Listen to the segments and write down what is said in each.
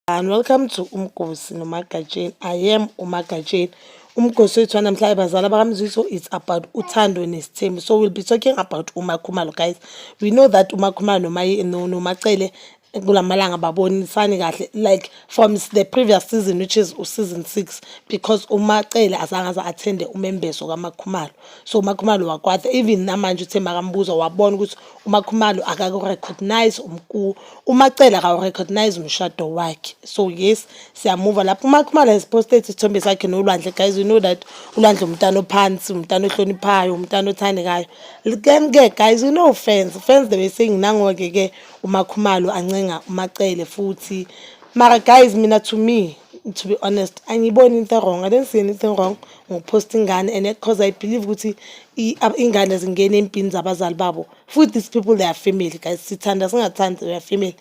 And welcome to Umgosi noMagatsheni. I am uMagatsheni. Umgosi wethu wanamhlanje, bazala bakaMziso, it's about uthando nesithembu. So we'll be talking about uMakhumalo, guys. We know that uMakhumalo noMacele kulamalanga babonisani kahle, like from the previous season, which is season 6, because uMacele azange aze attende umembeso kaMakhumalo. So uMakhumalo wakwata. Even namanje uthe makambuza, wabona ukuthi uMakhumalo akaku-recognize uMacele, akawu-recognize umshado wakhe. So yes, siyamuva lapho uMakhumalo has posted isithombe sakhe noLwandle. Guys, you know that uLwandle umntana ophansi, umntana ohloniphayo, umntana othandekayo. Then-ke guys, you know fans, they were saying nango-ke ke uMakhumalo ancenga uMacele futhi. Mara guys, mina, to me, to be honest, angiyiboni into wrong. I don't see anything wrong ngokuphosta ingane, and because I believe ukuthi ingane zingena empini zabazali babo futhi. These people, they are family, guys. Sithanda singathandi, they are family.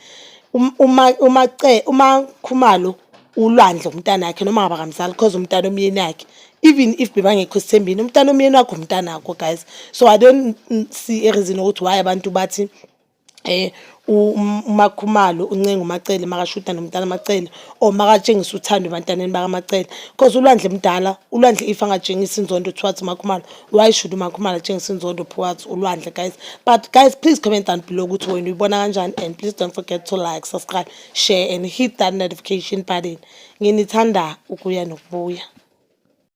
Uma uMakhumalo, uLwandle umntana wakhe, noma ngaba kamzali, because umntana omyeni yakhe, even if bebangekho esithembini, umntana omyeni wakho umntanakho, guys. So I don't see a reason ukuthi why abantu bathi uMakhumalo uncenga uMacele makashuda nomntana Macele or makatshengisa uthando ebantwaneni bakaMacele, because uLwandle mdala. ULwandle if angatshengisa inzondo towards uMakhumalo, why should uMakhumalo atshengisa inzondo towards uLwandle, guys? But guys, please comment down below ukuthi wena uyibona kanjani, and please don't forget to like, subscribe, share and hit that notification button. Nginithanda ukuya nokubuya.